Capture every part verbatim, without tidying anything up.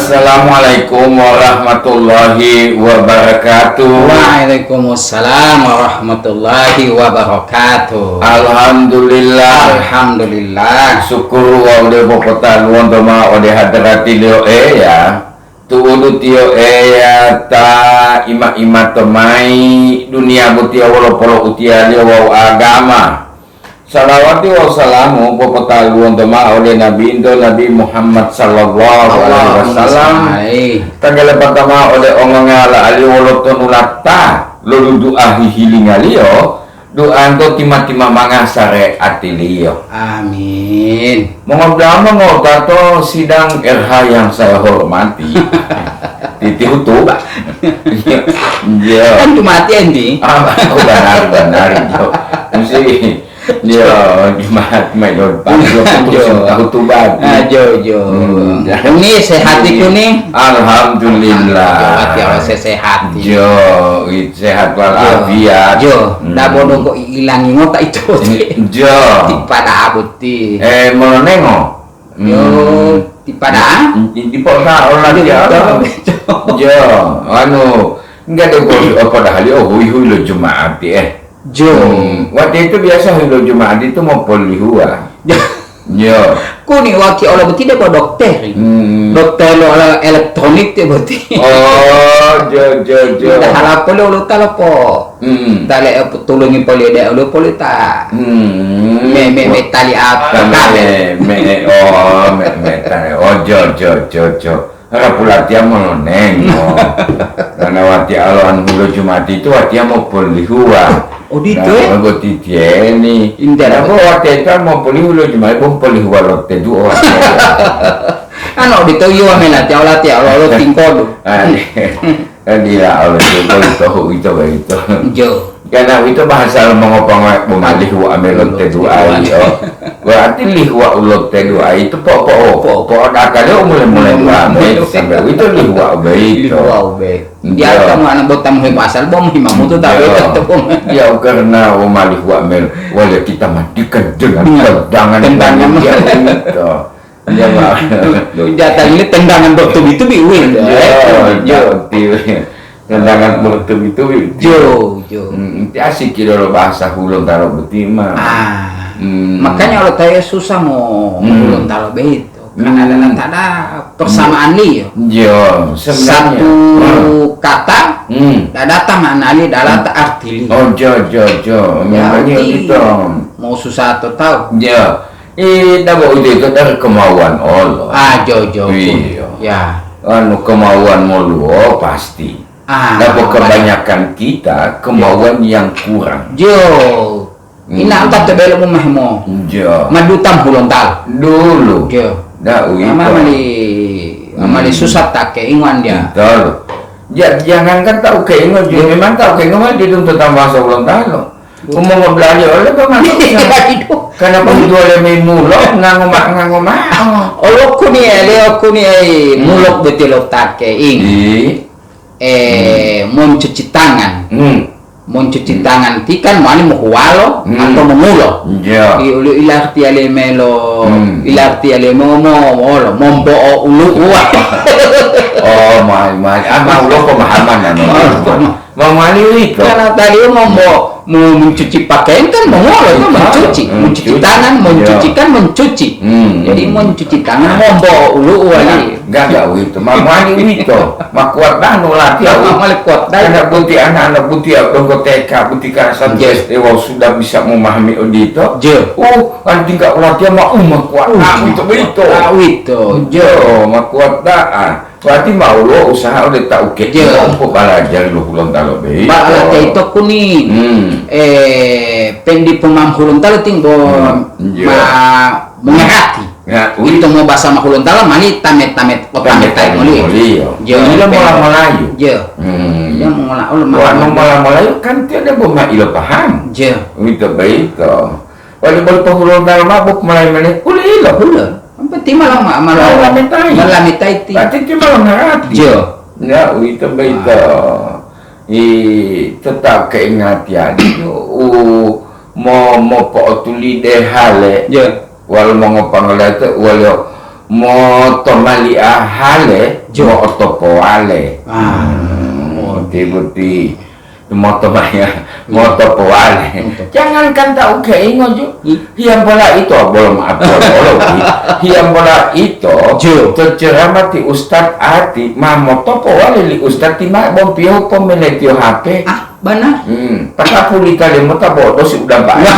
Assalamualaikum warahmatullahi wabarakatuh. Waalaikumsalam warahmatullahi wabarakatuh. Alhamdulillah. Alhamdulillah. Syukur wawu de'u popotaluwonto ma'o ode hadrati-Liyo Eya, tu'udu Tiyo Eya ta ima-imato mayi duniya botiya wolo polo'utiyaliyo wawu agama. Salawati wawu salamu popotaluwonto ma'o ode Nabinto, Nabi Muhammad sallallahu alaihi Allahumma wasallam, shalli alaihi. Ta gelepata ma'o ode ongongala'aliyo wolo tonulata lo dudu'a hihilingaliyo, du'anto tima-timamanga sare'atiliyo. Amin. Mongoda'a mongotato sidang R H yang saya hormati. Titi hutuba. Iya. Kan Jumat ya, Enti? Ah, oh, benar, benar, Jo. Mesti, yo, Jumat, mai, Jo. Pas, Jo, Jo. Hutuba. Ah, Jo, Jo. Hmm. Ini sehat itu nih. Alhamdulillah. Hati awak sehat. Jo, i-, sehat walafiat. Jo, hmm. Ndak bodoh kok ilangi ngota itu. Jo. Tipada abuti. Eh, molonengo. Yo, hmm. Tipada? Di, di, di posa ola. Iya, dia. Betul, betul. Jo, anu, enggak ada bos, oh, padahal yo hui-hui lo Jumat, eh. Jo. Hmm, waktu itu biasa hui lo Jumat itu mau polihua. Jo. Jo. Kuni waki olo beti debo dokter. Hmm. Dokter lo ele-, elektronik te beti. Oh, jo, jo, jo. Dah halapo lo, lo talopo. Hmm. Tale, eh, tulungi poli de, lo poli ta. Hmm. Me, me, me tali apa? Ah, me, me, oh, me, me tali. Oh, jo, jo, jo, jo. Ora pulatiya molonengo. Karena watiya alo anu hulo Jumati itu watiya mopolihuwa. Odito, eh? Nah, boti tiyeni. Indah. Napa watiya itu mopolihuwa lo Jumati, bo mopolihuwa lo teduo watiya. Anu odito, iyo, wamela tiya ola tiya olo, olo tingkodu. Ah, iya. Kan dila olo tingkodu to, ito boyito. Jo. Karena uwito bahasa lo mongopongo, bo malihu amelo teduai, oh. Berarti lihuwa ulo teduai itu po, po, po, po, dakale umule-mule dua me, sampai uwito lihuwa ube ito. Lihuwa ube. Iya. Dia kamu anak bota muhim asal, bo muhim amutu tapi tetap. Iya, karena o malihuwa mel, wale kita mandikan dengan tendangan yang dia itu. Iya, Pak. Datang ini tendangan bertubi-tubi, wih. Iya, iya. Tendangan bertubi-tubi. Jo, jo. Hmm, ti asik kira lo bahasa Hulontalo boti mah. Ah. Hmm. Makanya kalau saya susah mau Hulontalo begitu. Karena ada, ada persamaan liyo. Jo, sebenarnya. Satu kata, hmm, ada datang makna liyo, ada arti liyo. Oh, jo, jo, jo. Ya, memangnya oke. Gitu. Mau susah atau tahu? Jo. Eh, dabo uwito itu dari kemauan Allah. Ah, jo, jo. Iya. Ya. Anu, kemauan moluwo pasti. Ah, dabo kebanyakan kita kemauan yang kurang. Jo. Hmm. Ina anta tebelo mu mahmo. Jo. Madutam Hulontalo. Dulu. Jo. Dah, uwito. Mama mali, mali susah take inguan dia. Betul. Ja-, jangankan tahu keingo, memang tahu keingo mah didunto tambah Hulontalo. Umum belanja oleh pemasok. Iya, itu. Karena penjual yang main mulok, ngango ma-, ngango ma'o. Olo kuni ele, kuni ai, mulok beti lo take ing. Iya. Eh, mencuci tangan. Hmm. Mencuci tangan ti kan mani mohuwalo atau mongulo. Iya. I-, uli-, ilarti ale melo, ilarti ale mo-, mo-, molo, mombo'o ulu'u. Oh, mai, mai. Ah, ma ulo pemahaman anu. Oh, Mangwali uwito. Karena tadi mombo, mu-, mencuci pakaian kan mongolo itu mencuci. Mencuci tangan, mencuci kan mencuci. Hmm. Jadi mencuci tangan mombo ulu'u wali. Enggak, enggak uwito. Mangwali uwito. Makuat danu latihan. Mangwali kuat danu. Karena buti anak-anak buti ya, donggo T K, buti karasan S D wau sudah bisa memahami odito. Jo. Oh, anti enggak latihan mah, uh, makuat. Uh, ah, uwito, uwito. Ah, uwito. Jo, makuat dah. Berarti ma ulo usaha ode ta uke, iya, mau balajari lo Hulontalo boyito. Ba, latiya ito kuni, eh, pendi pomam Hulontalo ting bo ma-, mengehati. Ya, ui. Ito mo bahasa ma Hulontalo mani tamet-tamet, oh, tamet-tamet moli. Iya. Iya, mola Melayu. Iya. Hmm. Iya, mola, oh, wanu mola Melayu kan tiada bo ma ilo paham. Iya. Uwito boyito. Wali boli pohulontalo ma'o boku malayi malihu, uli ilo. Hula. Ampe ti malo ma-, malo malametai. Malametai ti. Berarti ti malo ngarati. Jo. Ya, uwito boyito. Ah. I tetap keingati adi u mo-, mopo'otulide hale. Jo. Walo mongopangolato waliyo Motomali'a hale, jo, mo'otopowale. Ah. Hmm, boti-boti. Motomali'a, motopowale. Moto. Jangankan ta ukeingo, jo. Hmm. Hiyambola ito, bolo maaf, bolo, bolo, hiyambola ito, jo, to ceramah ti Ustad Ati, ma motopowale li Ustad ti ma bompiyo pomele tiyo H P. Ah, bana. Hmm, patapuli kali mota bodo si udah banyak.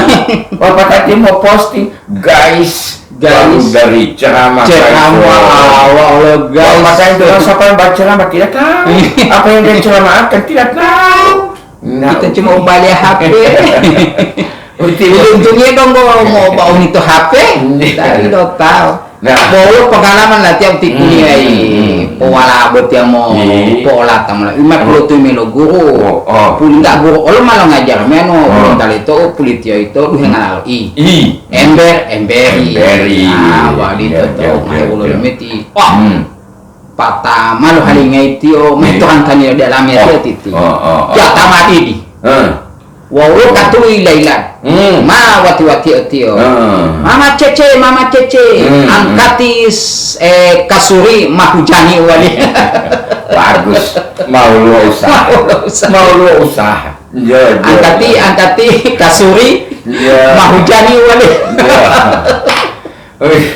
Wah. Wah, patati mau posting, guys, guys, baru dari ceramah, ceramah, guys. Wah, Allah, guys. Wah, patati itu siapa yang baca ceramah? Tidak tahu. Apa yang dia ceramahkan? Tidak tahu. Nah, kita cuma balik H P. Uti-, untungnya dong, gua mau bawa itu H P. Iya. Tadi lo tahu. Nah. Bolo pengalaman latihan ti kuliah, hmm, hmm, hmm, powala botiya mo, iya, po'olata mola. Ima, oh, pulo tu melo guru. Oh, oh. Puli enggak guru, olo malo ngajar meno, oh, puli tali to, puli tiyo ito, duhe ngalalo i. I. Ember, emberi. Emberi. Ah, wali, iya, to, iya, to, iya, malu, iya, meti. Wah. Hmm. Patama lo halingai tiyo, hmm, metohan kaniyo dalam ya, oh, tiyo titi. Oh, oh, oh. Ya, tamadidi. Hmm. Wau lo katulu ila-ilan. Hmm. Ma wati-wati otiyo. Hmm. Mama Cece, Mama Cece, hmm, angkati s-, eh, kasuri mahujani wali. Bagus. Mau lo usaha. Mau lo usaha. Mau lo usaha. Iya, iya, angkati, iya, angkati kasuri, iya, mahujani wali. Iya. Wih,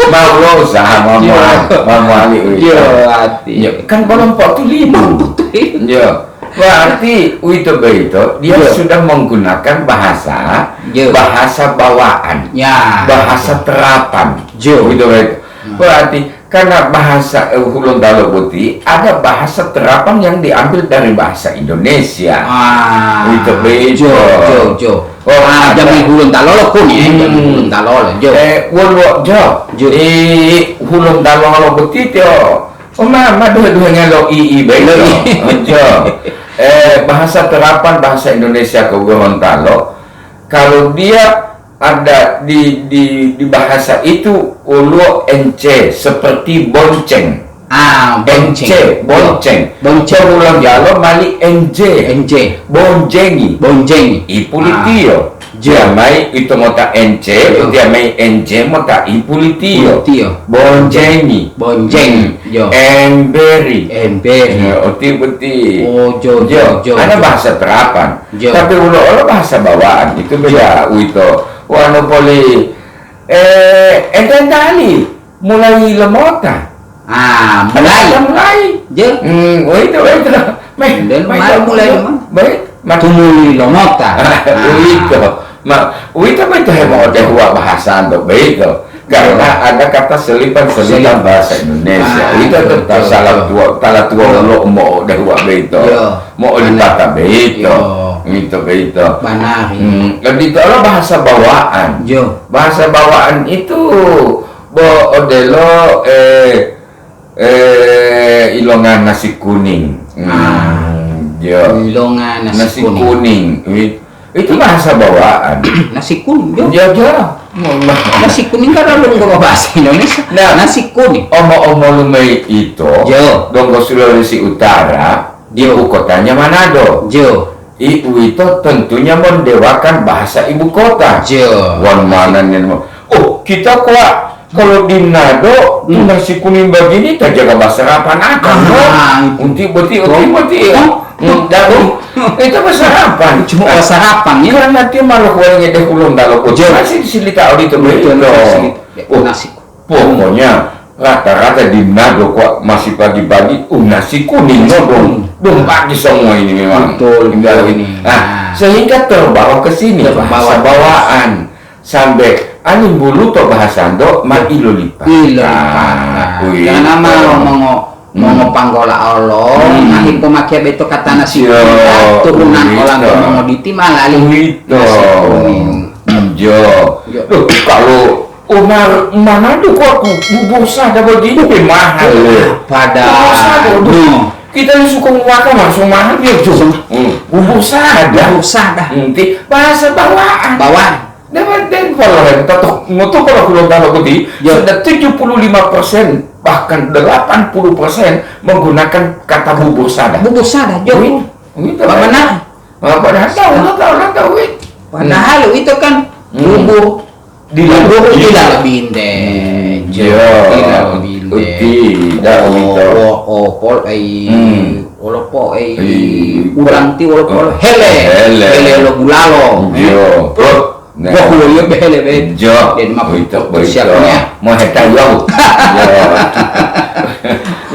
mau lo usaha, mau, iya, mau, mau mali, wih. Iya, ati. Iya, kan belum waktu libur. Belum waktu libur. Iya. Berarti uwito boyito, dia, iya, sudah menggunakan bahasa, iya, bahasa bawaan, ya, bahasa terapan. Iya. Uwito boyito. Hmm. Berarti karena bahasa, eh, Hulontalo boti ada bahasa terapan yang diambil dari bahasa Indonesia. Ah, uwito boyito. Jo, jo, jo. Oh, ah, ada. Jamu Hulontalo lo kuni, eh, jamu, hmm, Hulontalo lo, jo. Eh, woluwo, jo. Jo. Eh, Hulontalo lo boti tiyo. Oh, ma, ma duhe-duhenya lo i, i, baik, lo i. Jo. Eh, bahasa terapan bahasa Indonesia ke Gorontalo, kalau dia ada di, di, di bahasa itu, woluwo N C, seperti bonceng. Ah, bonceng. N C, bonceng. Bonceng. Hulontalo mali N J. N J. Bonjengi. Bonjengi. Ipulitiyo. Ah. Jo. Tiya mayi ito mota N C, jo, tiya mayi N J mota ipulitiyo. Pulitiyo. Bonjengi. Bonjengi. Hmm. Jo. Emberi. Emberi. Ya, oti boti. Oh, jo, jo, jo, jo. Ada bahasa terapan. Jo. Tapi ulo-ulo bahasa bawaan itu beda, jo, uwito. Wanu poli, eh, enten tali. Mulai lomota. Ah, mulai. Ada mulai. Je. Hmm, oh, itu, oh, itu. Baik, dan baik, mulai, baik, mulai, baik. Tumuli lomota. Ah, ah, itu. Ma, itu, itu hebat, ada dua bahasa untuk begitu. Karena, iya, ada kata selipan-selipan, selipan, bahasa Indonesia. Ah, itu betul, tetap salah, betul, dua, salah dua, iya, lo mau ada dua begitu. Iya. Mau, benar, dipatah begitu. Iya. Itu begitu. Benar, iya. Hmm, lebih kalau bahasa bawaan. Iya. Bahasa bawaan itu Bo, odelo, eh, eh, ilonga nasi kuning. Hmm, ah, yo. Ilonga nasi kuning. Nasi kuning. Wi-, itu bahasa bawaan. Nasi kuning, yo. Yo, yo. Nasi kuning kan ada dalam bahasa Indonesia. Nah, nasi kuning. Omo-omo lumei ito, yo, donggo Sulawesi Utara, yo, ibu kotanya Manado. Yo. I, uwito tentunya mendewakan bahasa ibu kota. Jo. Wan mana nen mo-, oh, kita kuat. Kalau di Manado, hmm, nasi kuning begini, ta jaga basarapan akan, ah, no? Itu. Unti boti, unti boti, ya. Oh. Hmm, dan, oh, itu basarapan. Cuma basarapan, ya. Karena dia malah kuat ngedeh ulun dalam kota. Jo. Masih disilita odito. Betul, begitu. Masih silita. Oh. Nasi Pokoknya rata-rata di Manado kok masih pagi-pagi, uh, nasi kuning, no, dong. Dong pagi semua ini memang. Betul, tinggal betul ini. Nah, nah, sehingga terbawa ke sini, terbawa bahasa bawaan. Sampai aning bulu to bahasa Ando, ma ilo lipat. Ilo lipat. Nah, wih. Karena mau mongo-, hmm, mongo panggola Allah, hmm, akhir pemakai beto kata nasi kuning, turunan, wih, orang to mongoditi malah lih. Wih, to. Nasi kuning. Jo. Jo. Loh, kalau Umar, mana tuh kok bubur sada begini, mahal, loh. Pada. Bubur sada, aduh. Hmm. Kita ini suka makan langsung mahal, ya, Jo. Hmm. Bubur sada. Bubur sada. Hmm, ti-, bahasa bawaan. Bawaan. Dan, dan kalau yang tetap, mutu kalau belum tahu budi, ya, sudah tujuh puluh lima persen, bahkan delapan puluh persen menggunakan kata bubur sada. Bubur sada, Jo. Wih, wih, benar. Apa dah tahu, tahu, tahu, wih. Padahal itu kan, hmm, bubur di lalu bubur di binte. Lalu binte. Hmm. Iya, uti, da, uwito. O, o, pol, ei, wolopo, ei, ulang ti wolopo, hele. Hele. Hele lo bulalo, eh. Iya. Nah. Wah, iya, behele, be. Iya. Den ma uwito, uwito. Siapanya? Mau heta, iya. Iya.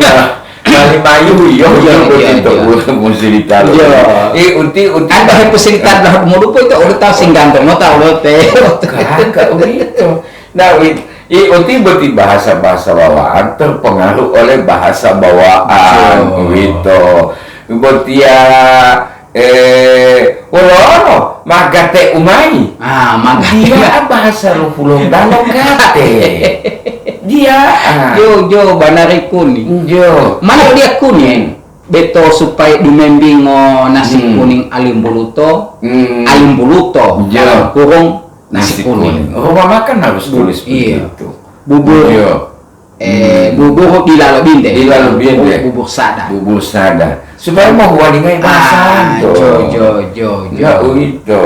Nah, kali mayu, iya, iya, iya, iya, uwito, iya. Musi ditalo. Iya. Eh, uti, uti. Anda hepu sing tanda modupo itu udah tahu sing ganteng, mau tahu lo, teh. Kagak, uwito. Nah, wi-, i-, uti boti bahasa-bahasa bawaan terpengaruh oleh bahasa bawaan, betul, gitu. Botiya, eh, wolono, magate umai. Ah, magate. Dia bahasa lo Hulontalo gate. Dia, ah. Jo, jo, banari kuni. Jo. Mana dia kuni? Beto supaya dumembingo nasi, hmm, kuning alimbuluto, hmm, alimbuluto, jo, dalam kurung, nasi kuning. Rumah makan harus tulis, iya, begitu. Bubur, iya, eh, hmm, bubur di lalo binte. Di lalo binte. Bubur, bubur sada. Bubur sada. Supaya mau walingai, ah, masan to. Jo, jo, jo, jo. Ya, uwito.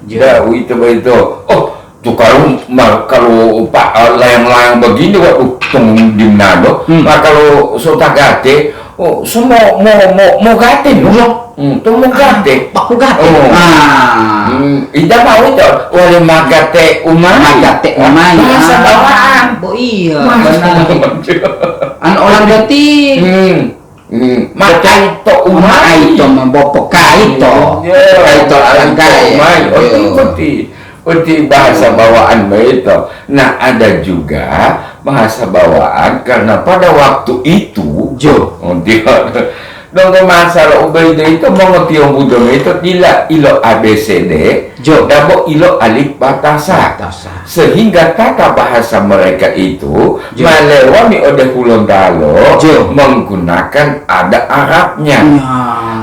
Jo. Ya, uwito, uwito. Oh, tuh kalau ma-, kalau pa-, layang-layang begini, waduh, tong di Manado. Hmm. Nah, kalau sota gate, oh, semua mau, mau, mau gate, no? Iya. Hmm, to mau gate. Paku gate. Oh. Ah. Hmm, ida mau itu, wale magate umai. Magate umai. Bahasa, ah, bawaan. Oh iya, bahasa, benar. Bawaan. Anu orang berarti. Hmm. Hmm. Makai to umai. Makai to, membopokai to. Iya. Makai to alangkai. Umai. Oh, iya. Ikuti. Uti bahasa bawaan begitu. Nah, ada juga bahasa bawaan karena pada waktu itu, jo, oh, dia, donggo masalah Ubaidah itu mongotiyombu donggo itu dila ilo A B C D, jo, dabo ilo alif batasa. Batasa. Sehingga tata bahasa mereka itu, jo, malewani ode Hulontalo, jo, menggunakan ada Arabnya. Ya.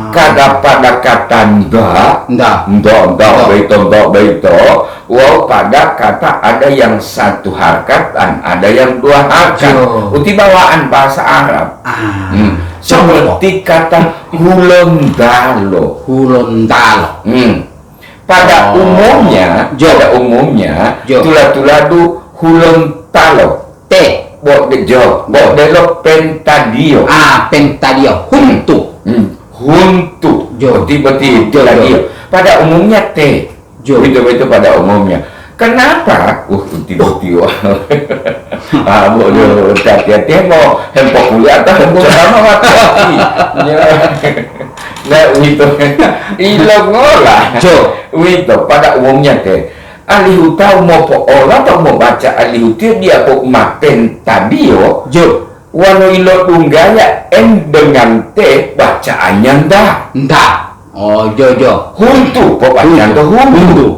Kada pada kata nda, nda, nda, nda, nda, beito, nda, beito. Wawu pada kata ada yang satu harkat dan ada yang dua harkat. Jo. Uti bawaan bahasa Arab. Ah. Hmm. Contoh. Seperti kata Hulontalo. Hulontalo. Hmm. Pada, oh, umumnya, jo, pada umumnya, jo, tula-tuladu Hulontalo. Te. Bo de-, jo, bo, jo, delo pentadio. Ah, pentadio. Huntu. Hmm. Huntu. Jo. Boti-boti, jo, jo, pentadio. Pada umumnya te. Jo. Begitu, begitu pada umumnya. Kenapa? Uh, tiba-tiba. Ah, bo, jo, hati-hati, mau hempo kuliah atau hempo ceramah, hati-hati. Ya. Nah, uwito. Ilo ngola. Jo. Uwito, pada umumnya te. Alihu tawu mopo'ola tawu mobaca alihu tiyo diyapo ma pentadio, jo, wonu ilodunggaya en dengan te bacaannya nda. Nda. Oh, jo, jo. Huntu, pobacaanto huntu. Huntu.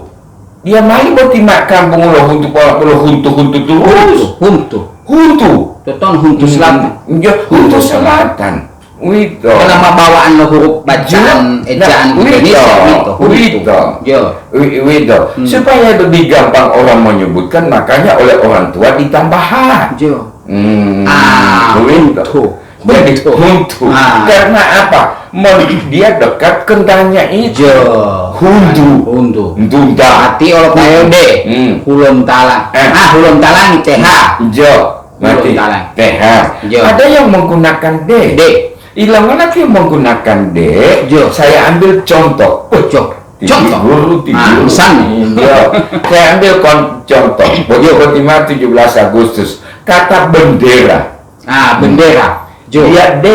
Dia mali boti ma kampung lo huntu, pola, pola huntu, huntu terus. Huntu, huntu. Huntu. Toton huntu, hmm, selatan. Jo, huntu, huntu selatan. Uwito. Karena ma bawaan lo huruf bacaan, jo, ejaan, nah, Indonesia, uwito, uwito, uwito. Jo. Wi-, uwito. Hmm. Supaya lebih gampang orang menyebutkan, makanya oleh orang tua ditambah ha. Jo. Hmm, ah, uwito. Huntu. Jadi, huntu. Huntu. Ah. Karena apa? Men-, dia dekat kendangnya itu. Jo. Huntu. Huntu. Huntu. Berarti kalau kayak D, hmm, Hulontalang. Eh. Ah, Hulontalang, T H. Jo. Mati. Hulontalang. T H. Jo. Ada yang menggunakan D. D. Ilangala dia menggunakan D, jo, saya ambil contoh. Oh, jo. Tidur, contoh. Tidur. Ah, misalnya. Iya. Saya ambil kon-, contoh. Bojong, jo, Fatimah, tujuh belas Agustus. Kata bendera. Ah, bendera. Jo. Dia D.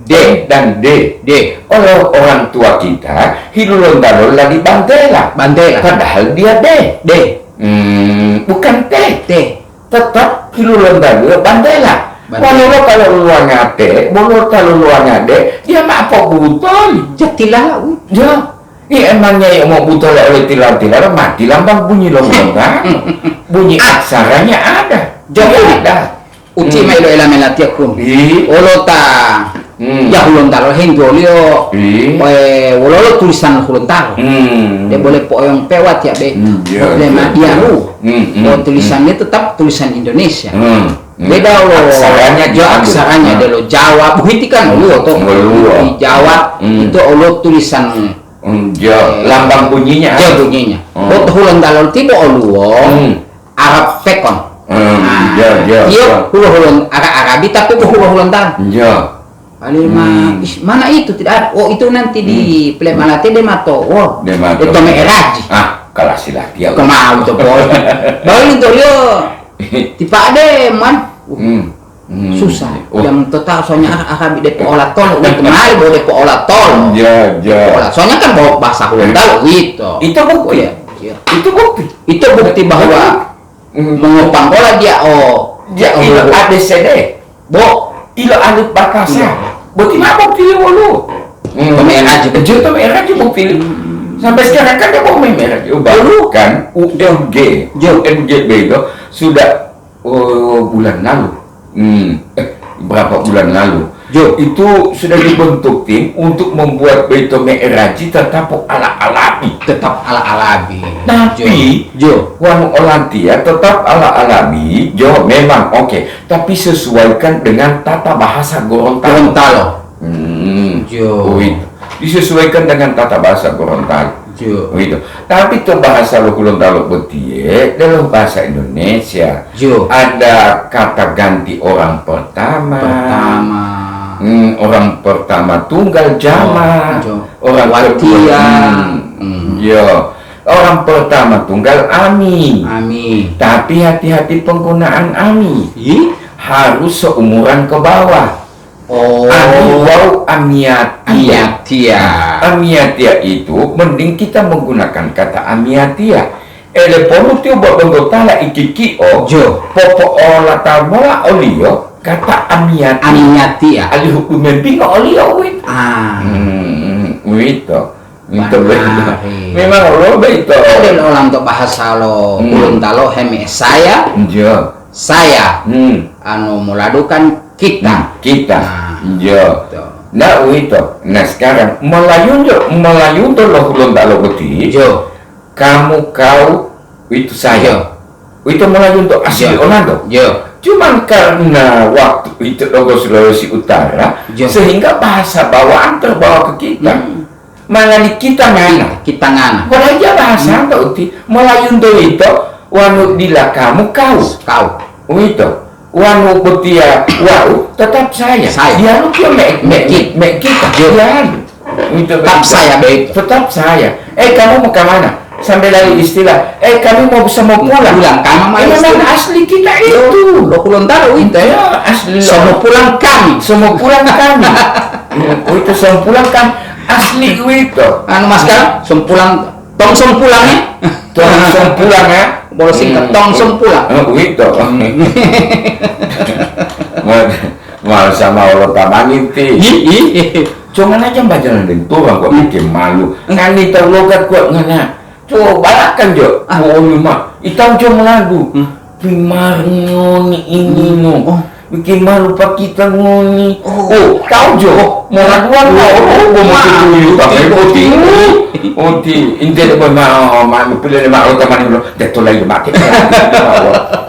D. Dan D. D. Oleh orang tua kita, Hilulontalo lagi bantela. Bantela. Padahal dia D. D. Hmm, bukan T. T. Tetap Hilulontalo bantela. Bantela. Woluwo ta luluwanga T, woluwo ta luluwanga D, dia ma popobutoli. Jatilau. Ya. Ini emangnya yang mau butol oleh tila-tila, mati lambang bunyi lo Hulontalo. Bunyi aksaranya ada. Jadi, ada. Uci, hmm, mai lo ela melatiya kun. Ih. Olo ta, hmm, ya Hulontalo henggoliyo. Ih. Eh, wololo tulisan Hulontalo. Hmm. De boleh po'oyong pewat ya, be. Hmm, iya, boleh iya, madiaru. Hmm, hmm, oh, tulisannya, hmm, tetap tulisan Indonesia. Hmm, hmm. Beda lo aksaranya, ya, diambil. Aksaranya, hmm, de lo Jawa. Buhiti kan, hmm, woluwo to. Woluwo. Di Jawa, hmm, itu olo tulisan. Hmm, ya, eh, lambang bunyinya. Ya, bunyinya. Hmm. Boto Hulontalo tibo oluwo. Hmm. Arab Pekon. Hmm, ya, ya, ya. Hulo-hulon Ara-, Arabi, tapi bo hulo-hulon tan. Ya. Paling ma-, Hmm. is-, mana itu? Tidak ada. Oh, itu nanti di Hmm. Plek Malate de mato. Oh, De mato. Itu me eraji. Ah, kalah sila dia. Kemau to, Bos. Baru itu dia. Tipa ade, man. Uh, Hmm. Hmm. Susah. Oh. Yang tetap soalnya Ara-, Arabi depo ola tol, gitu. Mari bawa depo ola tol. Ya, ya. Depo ola. Soalnya kan bawa bahasa Honda gitu. Itu bukti. Oh, iya, iya. Itu bukti. Itu bukti bahwa Hmm. Mengopang bola dia, oh. Dia, oh, ilo oh. A B C D. Bo. Ilo alif bakasa. Iya. Boti mabok pilih wolu. Hmm. Tome'e aja. Jil tome'e aja bok pilih. Hmm. Sampai sekarang kan dia bok memerah. Oh, baru kan U M G. Jo. U M G bego sudah, oh, bulan lalu. Hmm. Eh, berapa bulan lalu? Jo. Itu sudah dibentuk tim untuk membuat Beito Me'eraji tetap ala-alami. Tetap ala-alami. Tapi, Jo. Jo. Wanu Olantia tetap ala-alami, Jo, memang oke. Tapi sesuaikan dengan tata bahasa Gorontalo. Gorontalo. Hmm. Jo. Wih. Disesuaikan dengan tata bahasa Gorontalo. Jo. Begitu. Tapi to bahasa lo Gorontalo botiye, dalam bahasa Indonesia. Jo. Ada kata ganti orang pertama. Pertama. Hmm, orang pertama tunggal jama. Oh, jo. Orang Watia. Kedua, hmm, Hmm. Yo. Orang pertama tunggal ami. Ami. Tapi hati-hati penggunaan ami. Ih? Harus seumuran ke bawah. Oh. Ami wau amiatia. Amiatia. Amiatia itu mending kita menggunakan kata amiatia. Ele ponu tiyo bo donggo tala ikikio, Jo. Popo'olata mola oliyo kata amiatia. Amiatia. Alihu dumempingo oliyo uwito. Ah. Hmm, uwito. Uwito, uwito. Banari. Memang lo beito. Ada lo olanto bahasa lo Hmm. Gorontalo heme saya. Jo. Saya, Hmm. anu, moladukan kita. Hmm, kita. Nah, Jo. Betul. Ndak uwito. Nah, sekarang Melayunto, Melayunto lo Gorontalo boti. Jo. Kamu, kau, itu saya. Jo. Itu Melayunto asli Jo. Olanto. Jo. Cuman karena waktu itu donggo Sulawesi Utara, Jo. Sehingga bahasa bawaan terbawa ke kita. Hmm. Mangani kita ngana. Kita ngana. Padahal dia bahasa Hmm. Anta uti. Melayunto ito, wanu dila kamu kau. Kau. Uwito. Wanu botiya wau, tetap saya. Saya. Diyalu tiyo me, me, me, me kita. Iya. Diyalu. Uwito Tetap begitu. Saya begitu. Tetap saya. Eh, kamu mau ke mana? Sampai lagi istilah, "Eh, kami mau bisa mau pulang." Pulang, kami mau Ini memang istilah. Asli kita Lo, itu. Lo Gorontalo uwito, ya? Ya, asli lo. Semua pulang kami. Semua pulang kami. Uwito sempulang kan asli uwito. Anu, Mas, kan sempulang, tong sempulang, ya? Tong sempulang, ya? Bolo singkat, Hmm. Tong sempulang. Eh, uwito. Mal, mal sama olo tamani ti. Ih, ih. Jangan aja bajalan den turang kok Hmm. Bikin malu. Hmm. Kan ita logat kuat ngana. Coba kan, Jo. Ah. Oh, ma. Itau jo melagu. Hmm. Pimarngoni ini, Hmm. no. Oh. Bikin malu pa kita ngoni. Oh. Oh, tau jo. Oh. Melaguan Oh. Mau. Oh, mau Wah. Tutup, tapi Tutup. Oti. Oti. Inte de ma, ma, pile de ma, oh, teman lo. Jatuh lagi mati.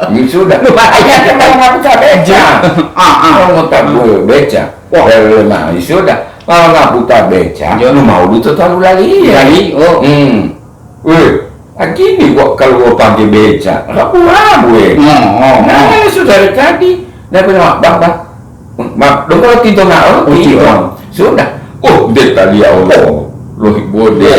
Ini sudah. Lumayan. Ayo, kita mau ngaku tak beca. Ah, ah. Kalau mau tak Hmm. Beca. Wah. Dari lima, ini sudah. Kalau nggak buta beca, Jo. Lu mau lu terlalu lali. Lali, oh. Hmm. Weh, a gini kok kalau gua pakai beca, rabu-rabu, eh. Hmm, oh, Nah, oh. Sudah dari tadi. Dia bilang, "Bang, bang, bang, dong kalau tinta nggak, oh, Oh, tinta. Tinta. Sudah." Oh, dia tadi ya Allah. Loh, bode.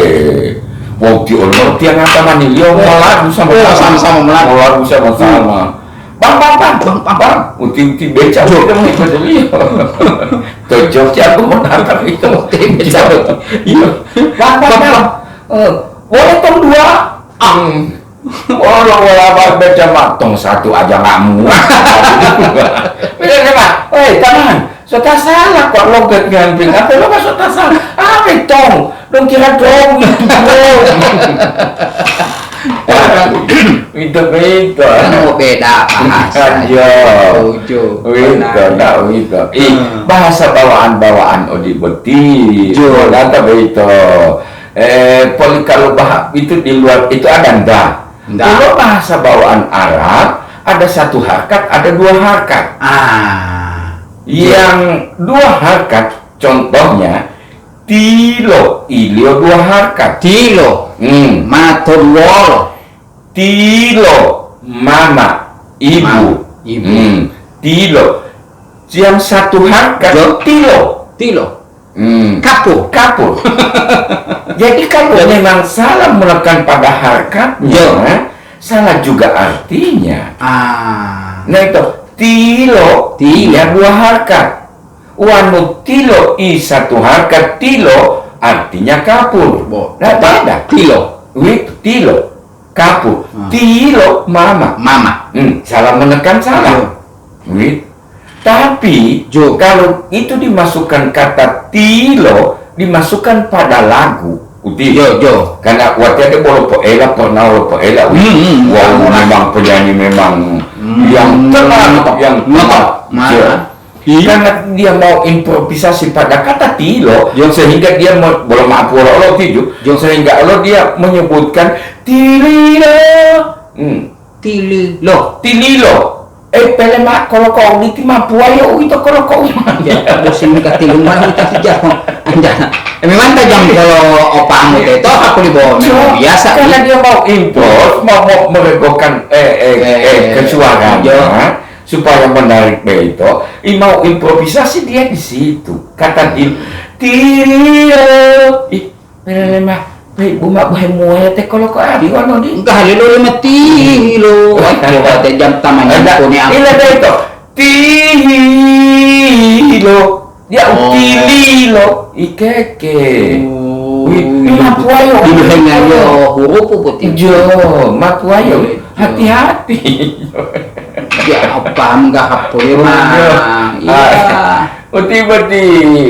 Wong ti ono tiang ngata mani, yo, Oh. Melagu sama-sama. Oh, sama-sama melagu. Melagu sama-sama. Hmm. "Bang, bang, bang, bang, bang, bang." Uti-uti beca, Jo. Kita mau ikut dia. Cocok ya, aku mau nangkap itu. Uti beca. Iya. "Bang, bang, bang. Eh, boleh tong dua?" Ang. Wala, wala, Pak, beca, Pak. Tong satu aja nggak muat. Bener, Pak? Woi, taman. Sota salah, Pak, logat ngamping. Apa lo, Pak, sota salah? Apa, tong? Dong kira dong itu, dong. Itu, itu. Kan mau beda bahasa. Iya. Setuju. Itu, Benar. Nah, itu. Ih, Hmm. Bahasa bawaan-bawaan odi boti. Jo. Kata begitu. Eh, poli kalau bah-, itu di luar itu ada nda. Nda. Kalau bahasa bawaan Arab, ada satu harkat, ada dua harkat. Ah. Yang dua harkat, contohnya, tilo, ilio dua harkat. Tilo. Hmm. Mato duwolo. Tilo, mama. Ibu. Ibu. Hmm. Tilo. Yang satu harkat, Jo. Tilo. Tilo. Hmm. Kapur. Kapur. Jadi kalau memang salah menekan pada harkatnya, Jo. Salah juga artinya. Ah. Nah itu, tilo, Tilo. Iya dua harkat. Wanu tilo i satu harkat, tilo artinya kapur. Bo, Nah, coba beda. Tilo. Wih, tilo. Kapur. Hmm. Tilo, mama. Mama. Hmm, salah menekan salah. Iya. Wih. Tapi, Jo. Kalau itu dimasukkan kata tilo, dimasukkan pada lagu, Uti. Jo, Jo. Karena watiade bolo poela, pernah lo poela, Uti. Hmm, hmm. Wah, memang penyanyi memang Hmm. Yang tenar, yang Ngotot. Tenar. Ma- Jo. Iya. Karena dia mau improvisasi pada kata tilo, Jo. Sehingga dia me-, bolo maaf wolo lo tijo, Jo. Sehingga lo dia menyebutkan tililo. Hmm. Tililo. Tililo. Eh, pele ma-, kolo ko diti mapuayo uwito kolo ko umanja. Ya, bosi muka tilu ma uwito sejak. Anjana. Eh, memang tajam kalau opamu teto, aku di bawah Jo, biasa. Karena dia mau improv, mau, mau meregohkan, eh, eh, Eh, eh, kesuaranya, Jo. Supaya menarik begitu, i mau improvisasi dia di situ. Kata dia, "Tilio." Ih, Merele mah, baik Bu Mak, bohe muaya te kolo ko abi wano di. Enggak, lelo lima tilo. Wah, coba te jam tamanya Ada, kone apa? Ila deh itu. Tilo. Dia Oh. Tililo. Ikeke. Oh, Wih, iya, lima puayo. Di hanya yo huruf putih. Jo, mapuayo. Iya. Hati-hati. Ya, apa enggak apa ya, Oh, Mak? Iya. Iya. Ah. Uti, boti.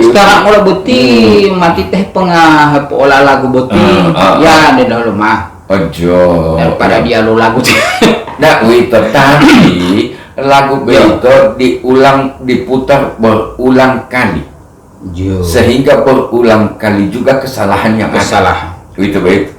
Sekarang ula boti, Hmm. Mati teh pengah pola lagu boti. Ah, ah, Ya, ah. Deh dulu mah. Ojo. Daripada dia lo lagu. Ndak, wi, tetapi lagu Ya. Begitu diulang, diputar berulang kali. Jo. Sehingga berulang kali juga kesalahan yang ada. Kesalahan. Itu begitu.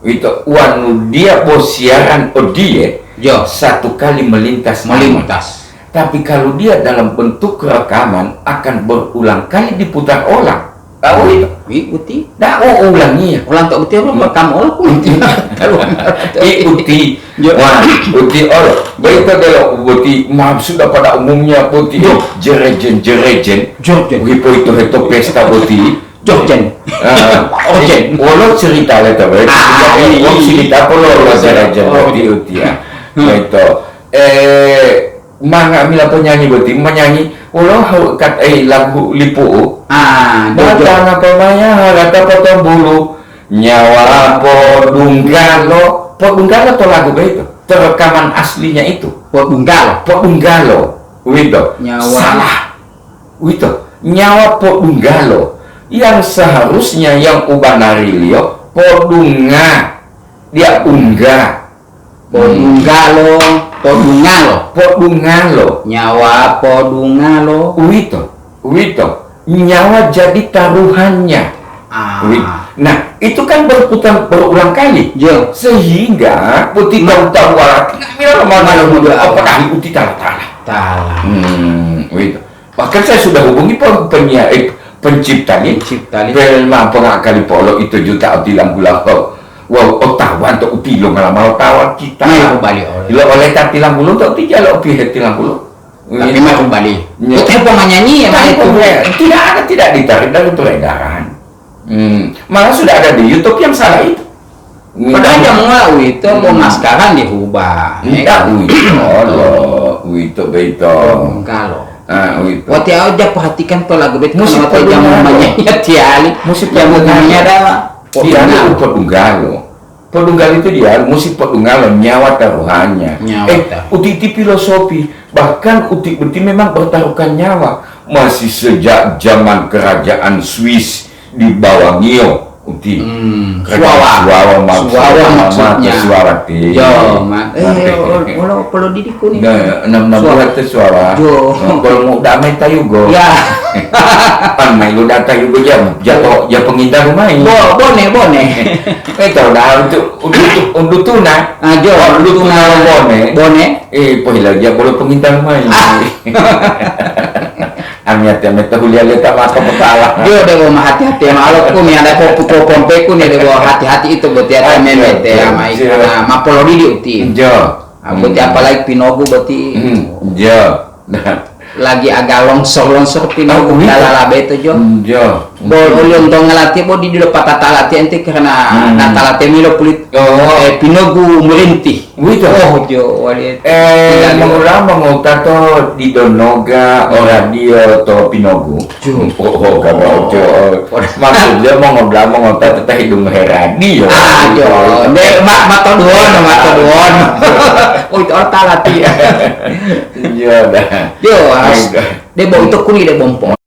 Itu wanu dia bo siaran odie, Jo. Satu kali melintas nama. Melintas. Tapi kalau dia dalam bentuk rekaman akan berulang kali diputar ulang. Tahu itu? Wi, uti. Dah, oh, ulangi ya. Ulang tak uti apa? Hmm. Rekam ulang. Ikuti. Jo. Wah, uti olo. Baik, kalau uti, maaf, sudah pada umumnya uti. Jo. Jerejen, jerejen. Jo, jo. Wipo itu heto pesta uti. Jojen. Ah, Ojen. Wolo cerita le tabe. Ah, iya. Wong cerita polo lo jaraja Oh. Boti utia. Hmm. Nah, itu. Eh, mangga mila penyanyi boti menyanyi, wolo hau kat, eh, lagu lipu. Ah, Jojo. Batang apa maya, rata potong bulu, nyawa podunggalo. Podunggalo to lagu begitu. Terekaman aslinya itu. Podunggalo. Podunggalo. Wito. Nyawa. Salah. Uwito, nyawa podunggalo, yang seharusnya yang ubanariliyo podunga, dia ungga. Podunggalo, podungalo. Podungalo. Nyawa podungalo. Uwito, uwito, nyawa jadi taruhannya. Ah. Uwito. Nah, itu kan berputar berulang kali. Iya. Sehingga putih tahu-tahu, nggak mila lo mana Malah muda. Apa dah uti tala-tala. Tala. Hmm, uwito. Bahkan saya sudah hubungi pen-, penyiar, eh, penciptanya. Penciptanya. Pelma pengakali polo itu juta tilang bulan. Wow, otawan to upilo malam-malam tawar kita. Iya, kembali oleh. Lo oleh tak tilang bulan to tiga lo pihe tilang bulan. Tapi mah kembali. Iya. Kok heboh nyanyi ya, Tapi mah itu? Tidak ada, tidak ditarik dari peredaran. Hmm, malah sudah ada di YouTube yang salah itu. Padahal jam mula uwito, hmm, pemaskaran dirubah, ya. Tidak, kan? Uwito, lo, uwito, beito. Kalau. Ah, uwito. Wati au ja perhatikan to lagu bet Musik kan wati jam Podungalo. Namanya ya tiali. Musik Jam Podungalo. Namanya ada Tiali Podungalo. Podungalo. Podungalo itu dia musik Podungalo, nyawa taruhannya. Nyawa Eh, taruh. Uti-uti filosofi, bahkan uti-uti memang bertaruhkan nyawa. Masih sejak zaman kerajaan Swiss di Bawangio, uti. Hmm, Kerajaan Suwawa. Suwawa, mak-, Suwawa mak-, maksudnya. Suwawa, ti. Yo, ma-, eh, Mate. Ol-, olo, polo didi kuni. Nah, enam, enam Suwawa. Bulan te Suwawa. Jo. Nah, kalau mau damai tayugo. Ya. Pan mai lu data yugo jam, japo, japo nginta rumai. Bo-, bone, bone. Eh, tahu dah, untuk, untuk, untuk tuna. Ah, jo, Oh, untuk untuk tuna. Tuna bone. Bone. Eh, pohila dia boleh penginta rumai. Ah. Amiate meta hulia leta mata petala. Dio debo mahati-hati, malo kuni ada popu-, popompe kuni debo hati-hati itu boti ata Ayo, memete ayo, ama siap. Ikana mapolodidi uti. Jo. Ah, boti apalagi pinogu boti. Hmm, iya. Nah. Lagi agak longsor-longsor pinogu, oh, dalalabe to jo. Hmm, iya. Bo olontonga latiya bo didu patata latiya enti karena, hmm, nata latiya milo pulit. Oh. Eh, pinogu merintih. Wito. Oh, jo, wali. Eh, mengurang mengutato di donoga, hmm, oradio to pinogu. Jo. Oh, oh, kamu jo. Maksudnya mau ngobrol, mau ngotot, teteh hidung herani ya. Ah, jo. Nde, ma-, matoduwono, matoduwono. Oh, itu otak latiya. Iya, dah. Yo, harus. Iya. Debo itu kuli de bompo.